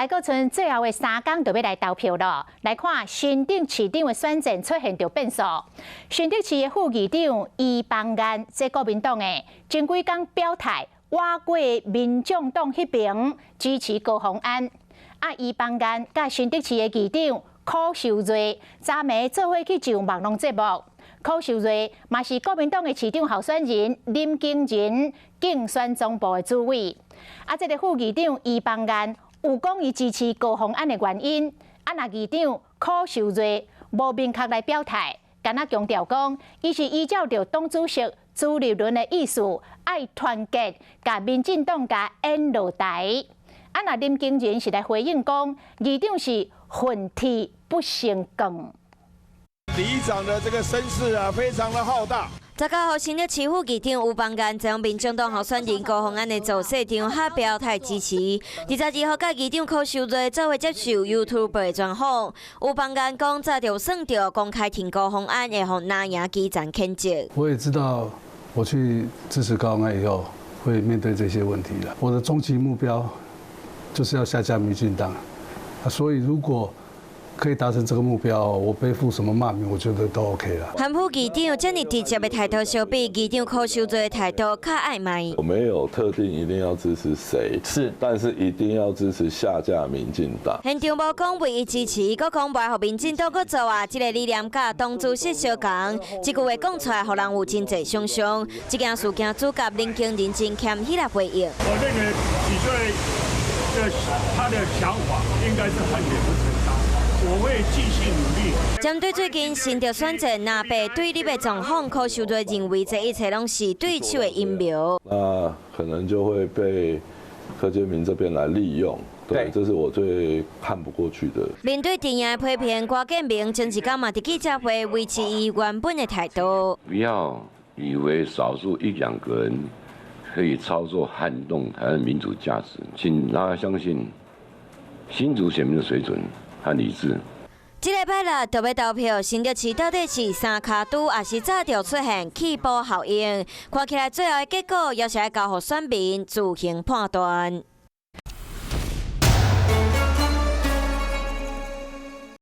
來閣賰最後的3工就欲來投票囉。來看新竹市長的選戰出現著變數。新竹市的副議長余邦彥，這國民黨的，前幾工表態，倚過民眾黨彼爿支持高虹安。啊，余邦彥佮新竹市的議長柯秀瑞，昨暝做伙去上網路節目。柯秀瑞嘛是國民黨的市長候選人林耕仁競選總部的主委。啊，這个副議長余邦彥有講伊支持高虹安的原因。啊，若議長柯秀瑞無明確來表態，干焦強調講，伊是依照著黨主席朱立倫的意思，愛團結，共民進黨共演落台。啊，若林耕仁是來回應講，議長是恨鐵不成鋼。里長的這個聲勢啊，非常的浩大。19號新竹市副議長余邦彥將民進黨候選人高虹安的造勢場合表態支持。22號，佮議長柯秀瑞做伙接受 YouTuber 的專訪，余邦彥講早就算著公開挺高虹安會予藍營基層譴責。我也知道，我去支持高虹安以後，會面對這些問題了。我的終極目標就是要下架民進黨，啊，所以如果可以達成這個目標，我背負什麼罵名，我覺得都 OK 了。和副議長這麼直接的態度相比，議長柯秀瑞的態度較曖昧。我沒有特定一定要支持誰，是，但是一定要支持下架民進黨。現場無講唯一支持，閣講袂予民進黨閣做啊，這个理念佮黨主席相仝，這句話講出來，予人有真濟想像。這件事件主角林耕仁真謙虛來回應。我認為許帥的他的想法應該是恨鐵不成鋼。我會繼續努力。針對最近新竹選戰藍白對立的狀況，柯秀瑞認為這一切攏是對手的陰謀。那可能就會被柯建銘這邊來利用，對，這是我最看不過去的。面對陣營的批評，郭建明前一工嘛佇記者會維持伊原本的態度。不要以為少數一兩個人可以操作撼動台灣民主價值，請大家相信新竹選民的水準和理智。這禮拜六就欲投票，新竹市到底是三跤拄，抑是早就出現棄保效應？看起來最後的結果，猶是愛交予選民自行判斷。